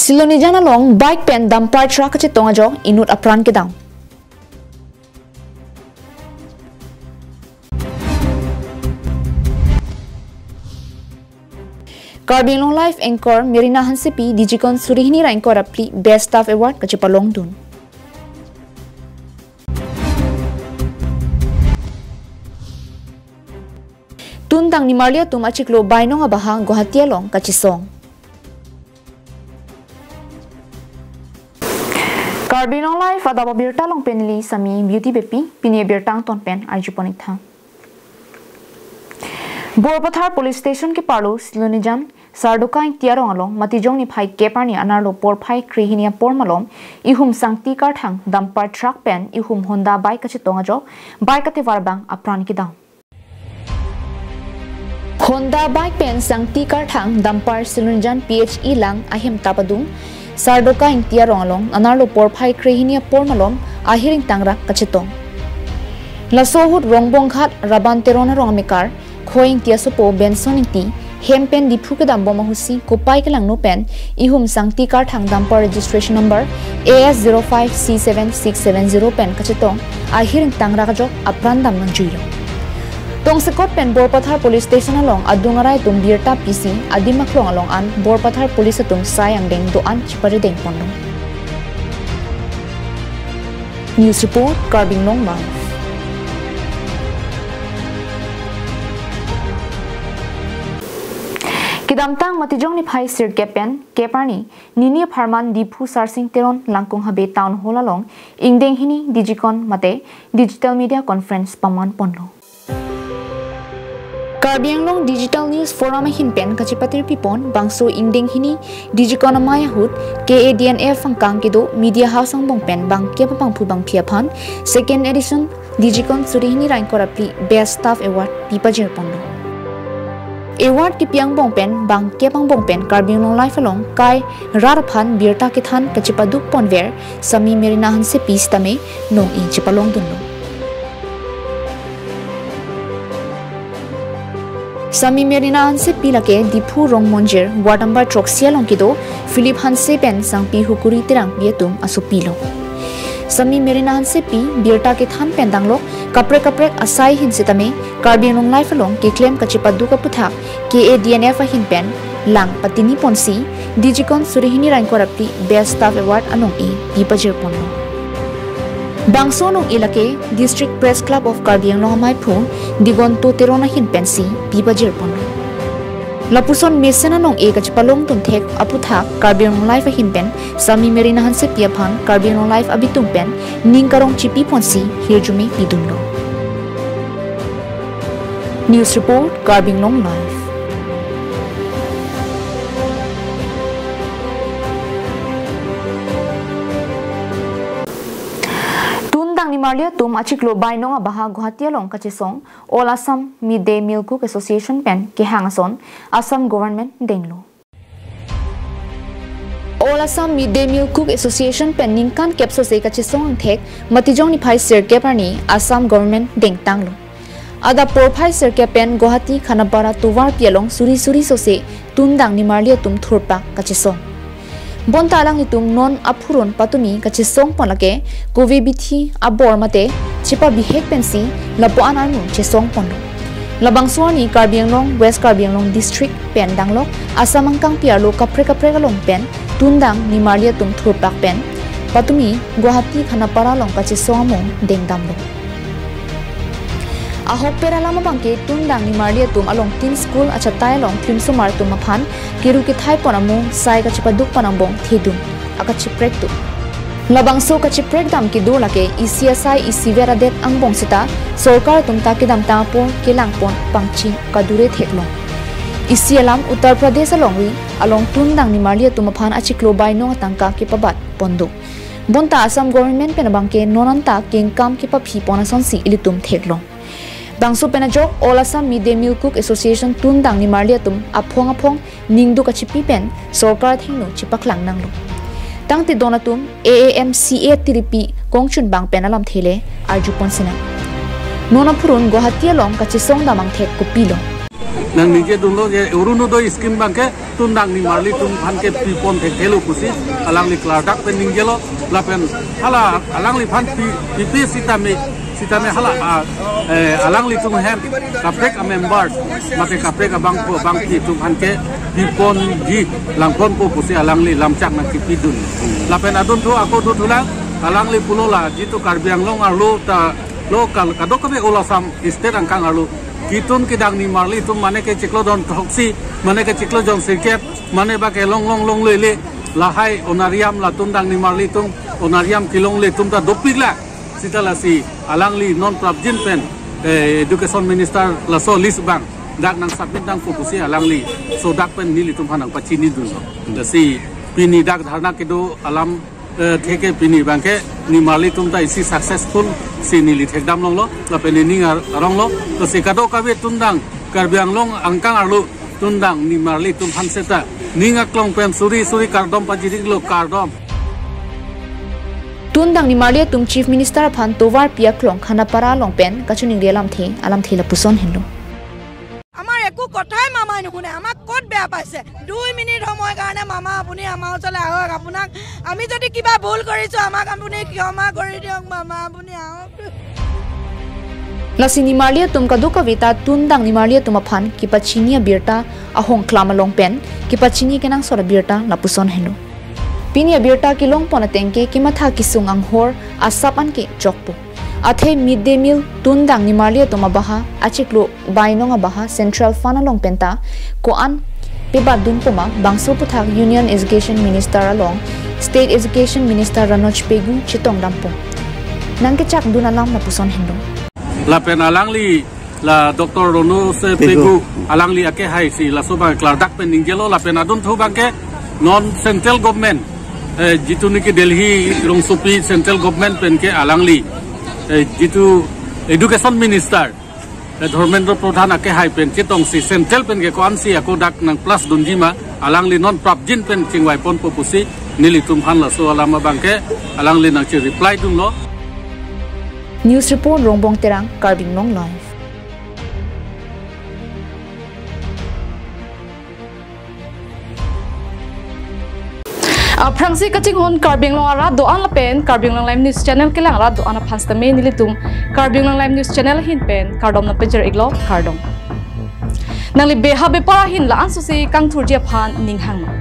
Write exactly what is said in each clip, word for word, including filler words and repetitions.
Silonijan along bike pen dumper truck kachetong ajok inut apran kedam. Karbi Anglong Live anchor Merina Hansepi Digicon suri hini ra ingkoi ra phli Best Staff Award kachepalongdun. Tundang nimarli atum achiklo bainong abaha Guwahati along kachesong. Karbi Anglong Live adap abirta along pen neli Sami Beauty Beypi, pini abirta angton pen arjupon ik tha. Borpathar Police Station keparlo Silonijan Sardoka Ingti arong along Matijong niphai kep arni anerlo porphai krehini apor malom ihum sangti karthang dumper truck pen ihum Honda bike kachetong ajok bike atevar abang apran kedam. Honda bike pen sangti karthang dumper Silonijan P H E lang ahem ta padung Sardoka Ingti arong along anerlo porphai krehini apor malom ahir ingtangrak kachetong. Laso ahut Rongbonghat Raban Teron arong amekar Khoi Ingti asopo Benson Ingti hem pen Diphu kedam bom ahutsi kopai kelangno pen ihum sangti karthang dumper registration number A S zero five C seven six seven zero pen kachetong ahir ingtangrak ajok apran dam nangjuilo. Tongsekot pen Borpathar Police Station along adung arai atum birta pisi adim aklong along an Borpathar Police atum sai angdeng do-an cheparideng ponlo. News report, Karbi Anglong Live. Kedamtang Matijong niphai sirkep pen kep arni nini apharman Diphu Sarsing Teron Langkung Habe Town Hall along ingdeng hini Digicon mate digital media conference paman ponlo. Karbi Anglong Digital News Forum ahin pen kachepatir pipon bangso ingdeng hini Digicon amei ahut K A D N F angkang kedo media house angbong pen bangkep abangphu bangphi aphan second edition Digicon suri hini ra ingkoi ra phli Best Staff Award pipajir ponlo. Award kepi angbong pen bangkep angbong pen Karbi Anglong Live along kai rat aphan birta kethan kachepaduk ponver Sami Merina Hansepi sitame nong-e chepalongdunlo. Sami Merina Hansepi lake Diphu Rongmonjir ward number throksi along kedo Philip Hanse pen Sangpi Hukuri Terangpi atum asopilo. Sami Merina Hansepi birta kethan pen danglok kaprek kaprek asai ahin sitame Karbi Anglong Live along keklem kachepaduk aputhak K A D N F ahin pen lang patini ponsi Digicon suri hini ra ingkoi ra phli Best Staff Award anong-e pipajir ponlo. Bangso anong-e lake District Press Club of Karbi Anglong amaiphu Digonto Teron ahin pensi pipajir ponlo. Lapuson mesen anong-e kachepalongdun thek aputhak Karbi Anglong Live ahin pen Sami Merina Hansepi aphan Karbi Anglong Live abitung pen ning karong chipi ponsi hirjume pidunlo. News report, Karbi Anglong Live. Tundang nimarli atum achiklo bainong abaha Guwahati along kachesong All Assam Midday Meal Cook Association pen kehang ason Assam Government denglo. All Assam Midday Meal Cook Association pen ningkan kep sose kachesong angthek Matijong niphai sirkep arni Assam Government dengtanglo. Adap porphai sirkep pen Guwahati Khanapara tovarpi along suri suri sose tundang nimarli atum thurpak kachesong. Bonta alanglitum non aphurun patumi kachesong pon lake kove bithi abor mate chepabihek pensi lapu-an armu chesong ponlo. Labangso arni Karbi Anglong, West Karbi Anglong District pen danglok Assam angkangpi arlo kaprek kaprek along pen tundang nimarli atum thurpak pen patumi Guwahati Khanapara along kachesong amung dengdamlo. Ahokpet alam abangke tundang nimarli atum along tin school achatai along klimsomar atum aphan kiru kithai pon amung sai kachepaduk pon angbong thedun akacheprek do. Labangso kacheprekdam kedo lake isi asai isivet adet angbong seta sorkar atum ta kedamtang apor kelang pon pangcheng kadure theklong. Isi alam Uttar Pradesh alongri along tundang nimarli atum aphan achiklo bainong atangka kepabat pon do. Bonta Assam Government pen abangke non anta kengkam kepaphi pon asonsi ilitum theklong. Bangso pen ajok All Assam Midday Meal Cook Association tundang nimarli atum aphong aphong ningduk achipi pen sorkar athengno chepaklang nanglo. Tangte don atum A A M C A tiripi kongchunbang pen alamthe le arjupon sinang. Non aphurun Guwahati along kachesong dam angthek kopilo. Nang ningje dunlo je Orunodoi scheme abangke tundang nimarli atum aphan ke pipon thekthe lo pusi alangli klardak pen ningjelo, lapen hala alangliphan pi, pipe sitame, sitame hala, ah, eh, alanglitum ahem kaprek a-members mate kaprek abangpo abangpi atum aphan ke piponji langponpo pusi alangli lamchak nangkipidun. Lapen adunthu ako duthulang, alangli pulo la jitu Karbi Anglong arlo ta lo kal-, kadokave all Assam state angkang arlo kitun kedang nimarli atum mane ke chiklo don throksi, mane ke chiklo don sirkep, mane ba kelong long longlele, lahai onariam la tundang nimarli atum, onariam kelongle atum ta dopikla. Sita lasi alangli non prapjin pen, eh, education minister laso list abang dak nangsubmit nangpo pusi alangli sodak pen nelitum aphan nangpachinidunlo. Lasi pini dak dharna kedo alam, eh, theke pini abangke nimarli atum ta isi successful si neli thekdam longlo, lapen nening ar-, aronglo, lasi kadokave tundang Karbi Anglong angkang arlo tundang nimarli atum aphan seta ning aklong pen suri suri kardom pajirilo, kardom. Tundang nimarli atum Chief Minister aphan tovar pi aklong Khanapara along pen kachiningri alamthe, alamthe lapuson henlo. আমাৰ একো কথাই মামাই নুশুনে। আমাক ক'ত বেয়া পাইছে? দুই মিনিট সময় কাৰণে মামা আপুনি আমাৰ ওচৰলৈ আহক। আপোনাক আমি যদি কিবা ভুল কৰিছো, আমাক আপুনি ক্ষমা কৰি দিয়ক মামা, আপুনি আহক। Lasi nimarli atum kadokave ta tundang nimarli atum aphan kepachini abirta ahongklam along pen kepachini kenangsot abirta lapuson henlo. Pini abirta kelongpon ateng ke kematha kesung anghor asap anke chokpo. Athe mid day meal tundang nimarli atum abaha achiklo bainong abaha Central Fund along penta ko-an pebatdunpo ma bangso aputhak Union Education Minister along State Education Minister Ranoj Pegu chetongdampo. Nangkechakdun alam lapuson henlo. Lapen alangli la Doctor Ranoj Pegu. Pegu, alangli akehai si laso abang klardak pen ningjelo, lapen adunthu abangke non central government, eh, jitu niki Delhi rongsopi central government pen ke alangli, eh, jitu education minister, eh, Dharmendra Pradhan akehai pen chetongsi central pen ke ko-ansi ako dak nangplasdunji ma, alangli non prapjin pen chingvaiponpo pusi nelitum aphan laso alam abangke alangli nangchereply dunlo. News report Rongbong Terang, Karbi Anglong Live. Aphrangsi kachinghon Karbi Anglong arat do-an lapen Karbi Anglong Live News Channel kelang arat do-an aphan sitame nelitum Karbi Anglong Live News Channel ahin pen kardom nangpajir-iklo, kardom. Nangli beha bepar ahin la-an susi kangthurji aphan ning hang ma?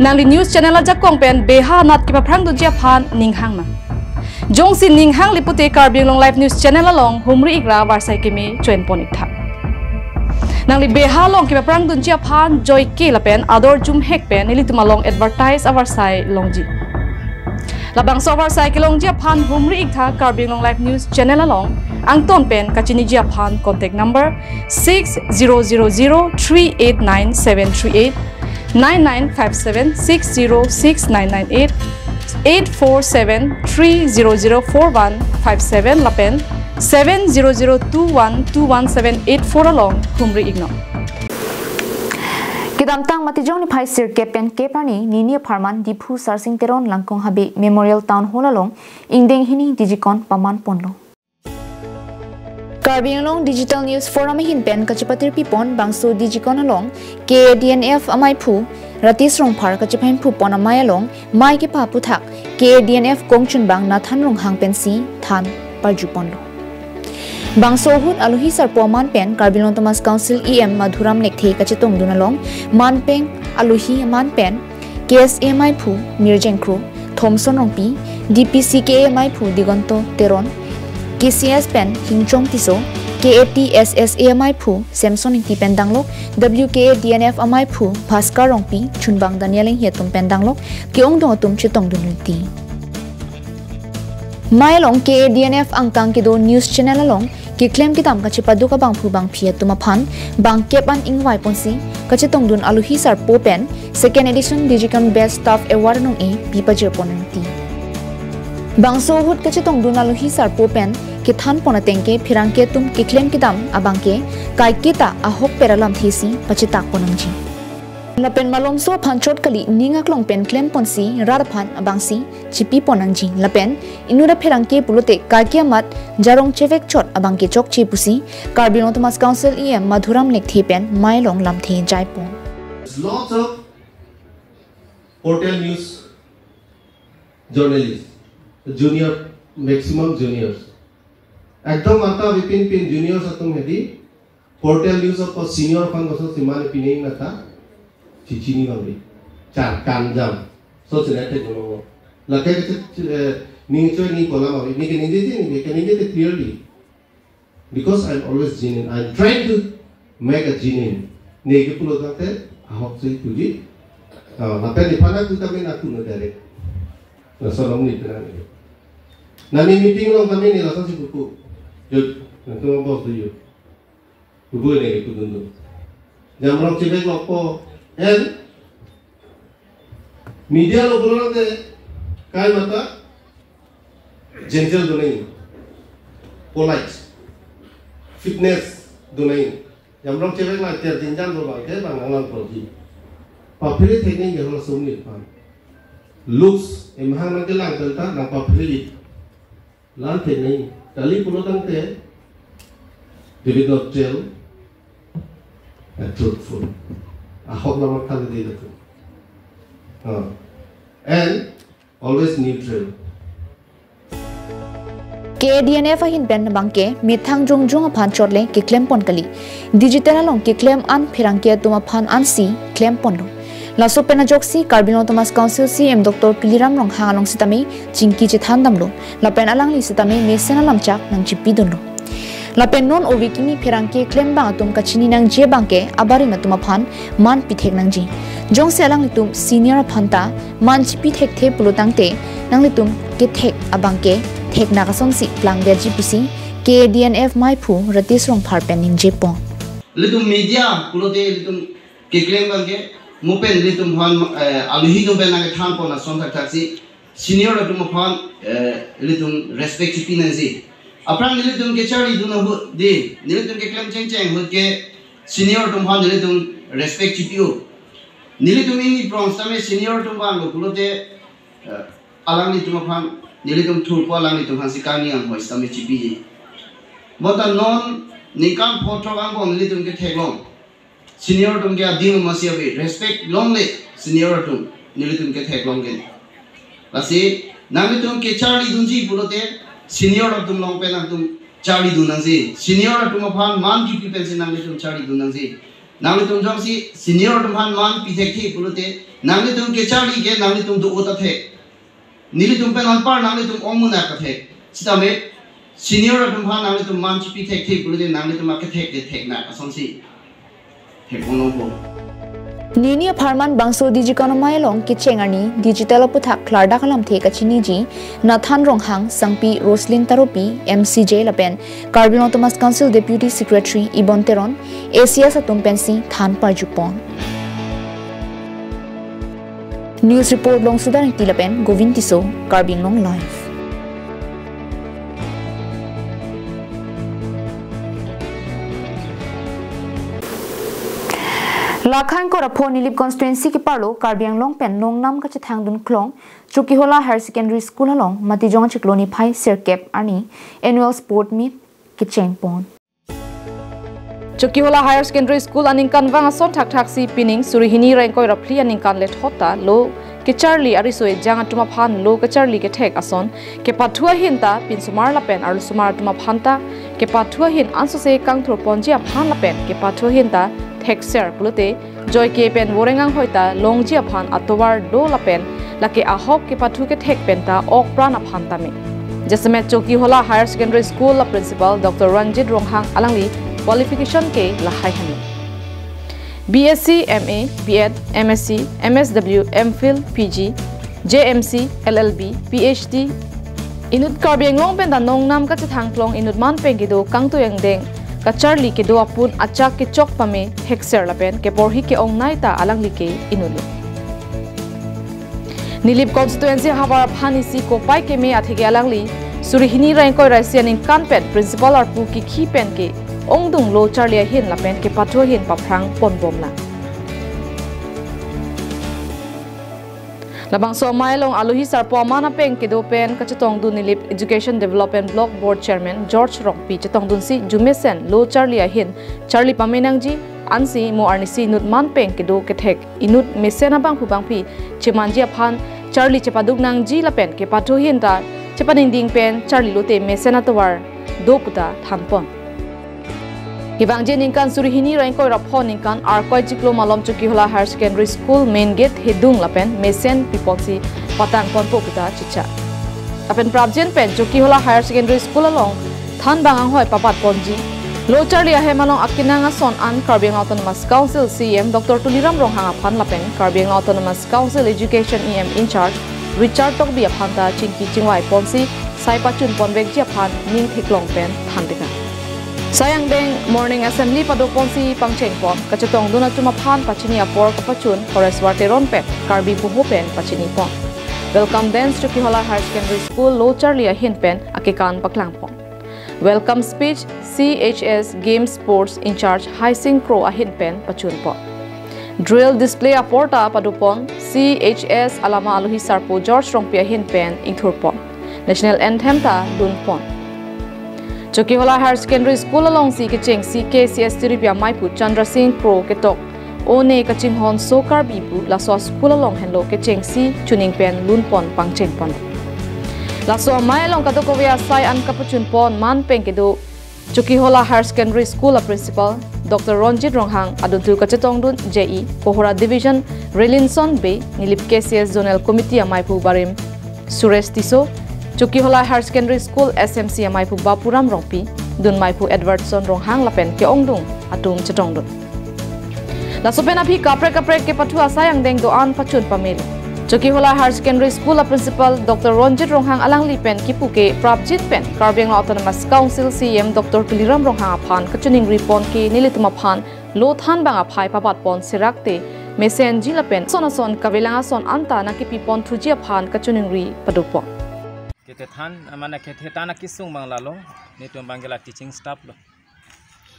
Nangli news channel ajakong pen beha anat kepaphrangdunji aphan ning hang ma? Jongsi ning hang li pute Karbi Anglong Live News Channel along humri-ikra varsai keme choenpon-iktha. Nangli beha along kepaphrangdunji aphan joike lapen ador jumhek pen nelitum along advertise avarsai longji. Labangso avarsai kelongji aphan humri-iktha Karbi Anglong Live News Channel along angton pen kachiniji aphan contact number six zero zero zero three eight nine seven three eight, nine nine five seven six zero six nine nine eight, eight four seven three zero zero four one five seven lapen seven zero zero two one two one seven eight four along humri-iknon. Kedamtang Matijong niphai sirkep pen kep arni nini apharman Diphu Sarsing Teron Langkong Habe Memorial Town Hall along ingdeng hini Digicon pamanponlo. Karbi Anglong Digital News Forum ahin pen kachepatirpipon bangso Digicon along K A D N F amaiphu Ratis Rongphar kachepahimphuponamai along mei kepa aputhak K A D N F kongchunbang Nathan Ronghang pensi than parjuponlo. Bangso ahut alohi sarpo aman pen Karbi Anglong Autonomous Council E M Madhuram Lekthe kachetongdun along manpeng alohi aman pen K S A amaiphu Mirjeng Kro, Thomson Rongpi, D P C K A amaiphu Digonto Teron, K C S pen Hingchong Tisso, K A T S S A amaiphu Samson Ingti pen danglok, W K A D N F amaiphu Bhaskar Rongpi, Chunbang Daniel Inghi atum pen danglok, ke-ongdung atum chetongdun liti. Mei along K A D N F angkang kedo news channel along keklem kedam kachepaduk abangphu bangphi atum aphan bangkep an ingvaiponsi kachetongdun alohi sarpo pen second edition Digicon Best Staff Award anong-e pipajirpon liti. Bangso ahut kachetongdun alohi sarpo pen kethanpon ateng ke pherangke atum keklem kedam abangke kaiketa ahokpet alamthe si pachetakpon nangji. Lapen malomso aphan chot kali, ning aklong pen klemponsi rat aphan abangsi chipipon nangji. Lapen inut apherangke pulote kaike amat jarong chevek chot abangke chokche pusi Karbi Anglong Autonomous Council E M Madhuram Lekthe pen mei along lamthe jaipon. Lots of portal news journalists, junior, maximum juniors. Ekdom ata bipin pin juniors atum hedi portal news of senior aphan koson simane pining nata chichini bangli. Char kanjam. So sila te jono. Lake ke, eh, ning choi ni kola bangli. Ni ke ning je ni ke ning je clearly. Because I'm always genuine. I'm trying to make a genuine. Ne ke pulo tangte ahok si puji. Ah, lapen ni phana tu kami na tu na direct. Na solong ni tenang ni. Na ni meeting along kami ni langsung si pupu. Jud, nanti mau bos tu jud. Pupu ne ke pudun tu. Jam rong cibek lokpo. And media lo pulo tangte kai mata gentle do nangji, polite, fitness do nangji. Jam rong cebek la ter jinjan do bang ke bang nang lang proji. Paphere thek nangji hal sumni pan. Looks emahang nang kelang tenta nang paphere. Lan thek nangji. Kali pulo tangte, they will not tell a truthful. Ahok lamang kali di itu. Ah. And always neutral. K A D N F ahin pen abangke methang jongjong aphan chotle keklempon kali. Digital along keklem an pherangke atum aphan ansi klemponlo. Laso pen ajoksi Karbi Anglong Autonomous Council C M Doctor Tuliram Ronghang along sitame chingki chethan damlo. Lapen alangli sitame mesen alamchak nangchipidunlo. Lapen non ove kimi pherangke klembang atum kachini nangji abangke abarim atum aphan man pithek nangji. Jongsi alanglitum senior aphan ta man chipi thekthe pulo tangte nanglitum kethek abangke theknak asonsi plangverji pusi K A D N F meiphu Ratesh Rongphar pen ningjepon. Ilitum media pulote ilitum keklem abangke mo pen ilitum aphan, eh, aluhi atum pen nangkethanpon ason thakthaksi senior atum aphan, eh, ilitum respect chipi nangji. Aphrang nelitum kecharlidun ahut di, nelitum keklem chengcheng ahut ke senior atum aphan nelitum respect chipi-o. Nelitum ingni prong sitame senior atum vanglo pulote, eh, alanglitum aphan nelitum thurpo, alanglitum aphansi kangni anghoi sitame chipiji. Bonta non ningkan pho throk angbong nelitum ketheklong. Senior atum ke adim amatsi ave, respect longle senior atum, nelitum ketheklong ke. Lasi nanglitum kecharlidunji pulote senior atum along pen nangtum charlidun nangji. Senior atum aphan man kipi pensi nanglitum charlidun nangji. Nanglitum jongsi senior atum aphan man pithekthe pulote nanglitum kecharli ke nanglitum do-o ta thek. Nelitum pen anpar nanglitum ongmuna kathek. Sitame senior atum aphan nanglitum man chipi thekthe pulote nanglitum akethek de theknak asonsi thek-onlongpo. Nini apharman bangso Digi Kanomai along kecheng arni digital aputhak klardak alamthe kachiniji Nathan Ronghang, Sangpi Roslyn Taropi, M C J lapen Karbi Anglong Autonomous Council Deputy Secretary Ibon Teron, A C S atum pensi than parjupon. News report along Sudan Engti lapen Govin Tisso, Karbi Anglong Live. Lakha ingkoi ra pho Nilip constituency keparlo Karbi Anglong pen nongnam kachethangdun klong Chokihola Higher Secondary School along Matijong achiklo niphai sirkep arni annual sport meet kechengpon. Chokihola Higher Secondary School aningkanvang ason thakthaksi pining suri hini ra ingkoi ra phli aningkan lethot ta lo kecharli ariso ejang atum aphan lo kecharli kethek ason kepathu ahin ta pinsomar lapen arlosomar atum aphan ta kepathu ahin ansose kangthurponji aphan lapen kepathu ahin ta thekser pulote joike pen voreng anghoi ta longji aphan atovar do lapen lake ahok kepathu kethek pen ta ok pran aphan tame. Jasemet Chokihola Higher Secondary School a Principal Doctor Ranjit Ronghang alangli qualification ke lahai hanu. B S C, M A, B Ed, M S C, M S W, M Phil, P G, J M C, L L B, P H D, inut Karbi Anglong pen ta nongnam kachethang klong inut man pen kedo kangtui angdeng kacharli kedo apun achak kechok pame thekser lapen keporhi ke-ongnei ta alangli ke inutlo. Nilip constituency havar aphan isi kopai keme atheke alangli suri hini ra ingkoi ra isi aningkan pen principal arpu kikhi pen ke-ongdung lo charli ahin lapen kepathu ahin paphrang ponbomlang. Labangso amei along alohi sarpo aman apeng kedo pen kachetongdun Nilip Education Development Block Board Chairman George Rongpi chetongdunsi jumesen lo charli ahin charli pamenangji, ansi mo arnisi inut man peng kedo kethek inut mesen abangphu bangphi chemanji aphan charli chepaduk nangji lapen kepathu ahin ta chepaningding pen charli lote mesen atovar do puta thanpon. Kevangji ningkan suri hini ra ingkoi ra pho ningkan Arkoi chiklo malom Chokihola Higher Secondary School main gate hedung lapen mesen piponsi patang ponpo puta chicha. Lapen prapjin pen Chokihola Higher Secondary School along thanbang anghoi papat ponji. Lo charli ahem along akenang ason an Karbi Anglong Autonomous Council C E M Doctor Tuliram Ronghang aphan lapen Karbi Anglong Autonomous Council Education E M in charge Richard Tokbi aphan ta chingki chingvai ponsi sai pachun ponvekji aphan ning theklong pen thandeka. Sai angdeng morning assembly pado ponsi pangcheng pon, kachetongdun atum aphan pachini apor kapachun Horeswar Teron pen Karbi Puho pen pachini pon. Welcome dance Chokihola Higher Secondary School lo charli ahin pen akekan paklang pon. Welcome speech C H S Game Sports in charge Haising Kro ahin pen pachun pon. Drill display apor ta pado pon, C H S alama alohi sarpo George Rongpi ahin pen ingthur pon. National anthem ta dun pon. Chokihola Higher Secondary School alongsi kechengsi K C S T D P amaiphu Chandra Singh Kro ketok O ne kachinghon so Karbi pu laso school along henlo kechengsi chuning pen lun pon pangcheng pon. Laso amei along kadokave asai an kapachun pon man peng kedo Chokihola Higher Secondary School a Principal Doctor Ronjit Ronghang, aduntu kachetongdun J E Kohora Division Relinson Bey, Nilip K C S Zonal Committee amaiphu barim Suresh Tisso, Chokihola Higher Secondary School S M C amaiphu Bapuram Rongpi, dunmaiphu Edwardson Ronghang lapen ke-ongdung atum chetongdun. Laso pen aphi kaprek kaprek kepathu asai angdeng do-an pachun pamelo. Chokihola Higher Secondary School a Principal Doctor Ronjit Ronghang alangli pen kipu ke prapjin pen Karbi Anglong Autonomous Council C E M Doctor Tuliram Ronghang aphan kachiningri pon ke nelitum aphan lo thanbang aphai papat pon serak te mesenji lapen son ason kavelang ason anta nangkipi pon thuji aphan kachiningri pado pon. Kethe than, mane kethe than akesung abang lalo, netum abang ke la teaching staff lo.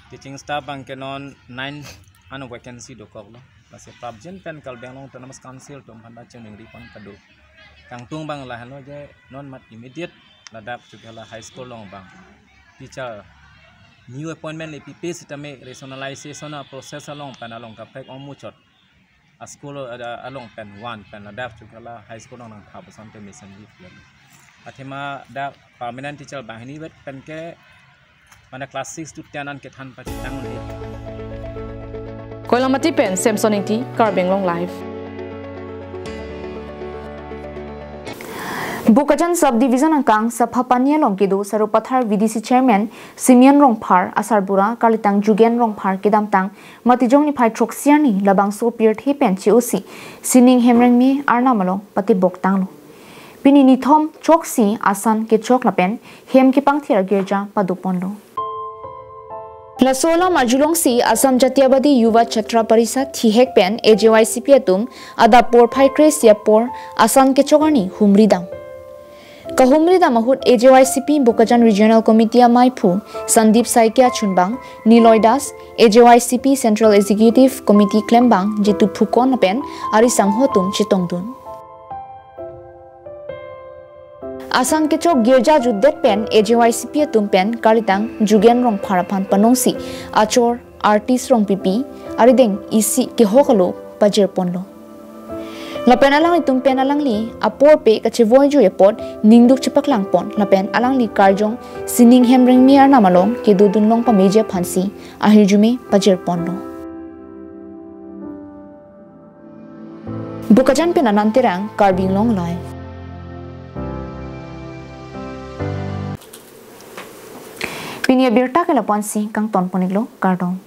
Teaching staff abang ke non nine an vacancy dokoklo. Lasi prapjin pen Karbi Anglong Autonomous Council atum aphan ta chiningri pon kado. Kangtung abang lahenlo je non mat immediate ladak Chokihola High School along abang teacher new appointment le pipe sitame rationalization a process along pen along kaprek ongmuchot a school, eh, along pen one pen ladak Chokihola High School along nangtha pu asonte mesenji pu. Athema dak permanent teacher banghini vet pen ke mane class six to ten an kethan pachitang le. Koilamati pen Samson Ingti, Karbi Anglong Live. Bokajan Subdivision angkang Saphapani along kedo Sarupathar V D C Chairman Simeon Rongphar, asarbura kalitang Jugen Rongphar kedamtang Matijong niphai throksi arni labangso pirthe pen che-osi Sining Hemrengmi arnam along patebok tanglo. Pini nithom choksi asan kechok lapen hem kepangthir agirja pado ponlo. Laso alam arjulongsi Assam Jatiyatabadi Yuva Chhatra Parishad thihek pen A J Y C P atum adap porphai kre-isi apor asan kechok arni humri dam. Kahumri dam ahut A J Y C P Bokajan Regional Committee amaiphu Sandeep Saikia chunbang Niloy Das, A J Y C P Central Executive Committee klembang Jitu Phukon lapen ari sangho atum chetongdun. Asan kechok girja jutdet pen A J Y C P atum pen kalitang Jugen Rongphar aphan panongsi achor artist Rongpipi arideng isi kehok alo pajir ponlo. Lapen alanglitum pen alangli apor pe kachevoi jui apot ningduk chepaklang pon lapen alangli karjong Sining Hemrengmi arnam along kedodun long pameji aphansi ahirjume pajir ponlo. Bokajan pen Anand Terang, Karbi Anglong Live. Pini abirta ke lapu-ansi kangton pon-iklo, kardom.